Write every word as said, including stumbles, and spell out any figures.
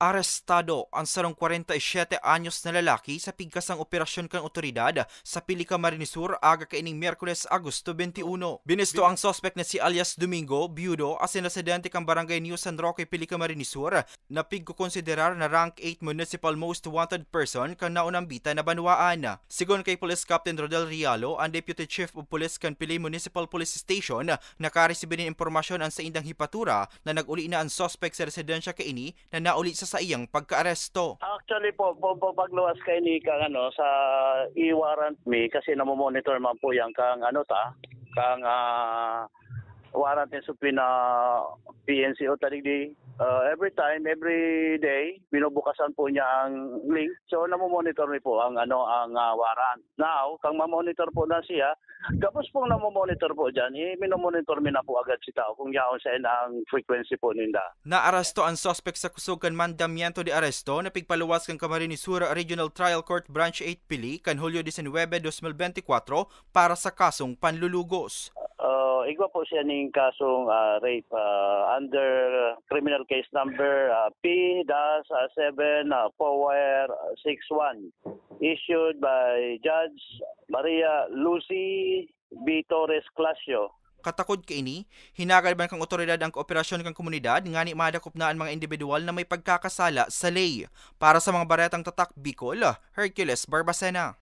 Arestado an sarong kwarenta y siyete anyos na lalaki sa pigkasang operasyon kan otoridad sa Pili, Camarines Sur, aga kaining Miyerkules, Agosto twenty-one. Binusto ang suspek na si alias Domingo Biudo, asin residente kan Barangay New San Roque, Pili, Camarines Sur, na pigkokonsiderar na rank eight municipal most wanted person kan naunang bitan na banwaan. Sigon kay Police Captain Rodel Rialo, an Deputy Chief of Police kan Pili Municipal Police Station, nakaresibi nin impormasyon an saindang hepatura na nag-uli na an suspek sa residensya kaini na nauli sa saiyang pagkaaresto. Actually po, po, po pagluwas kaini kang ano, sa e-warrant mi, kasi namomonitor man po yan kang ano ta, kang, ah, warrant and subpoena P N C O ta digdi. Ah, every time, every day, binubukasan po niya ang link. So, namomonitor mi po ang ano, ang, ah, warrant. Now, kang mamonitor po na siya, gabos pong namomonitor po dyan, eh, minomonitor mi na po agad si tao kung yaon sa ang frequency po ninda. Naaresto an suspek sa kusog kan mandamiento de aresto na pigpaluwas kan Camarines Sur Regional Trial Court Branch eight Pili kan Hulyo disinwebe, dos mil benti kwatro para sa kasong panlulugos. Ah, igwa po siya ning kasong, ah, rape, ah, under criminal case number, ah, P dash seven, ah, four six one, issued by Judge Maria Lucy B Torres Clasio. Katakod kaini, hinagad man kan otoridad ang kooperasyon kan komunidad ngani madakop na an mga indibidwal na may pagkakasala sa ley. Para sa mga baretang tatak Bicol, Hercules Barbacena.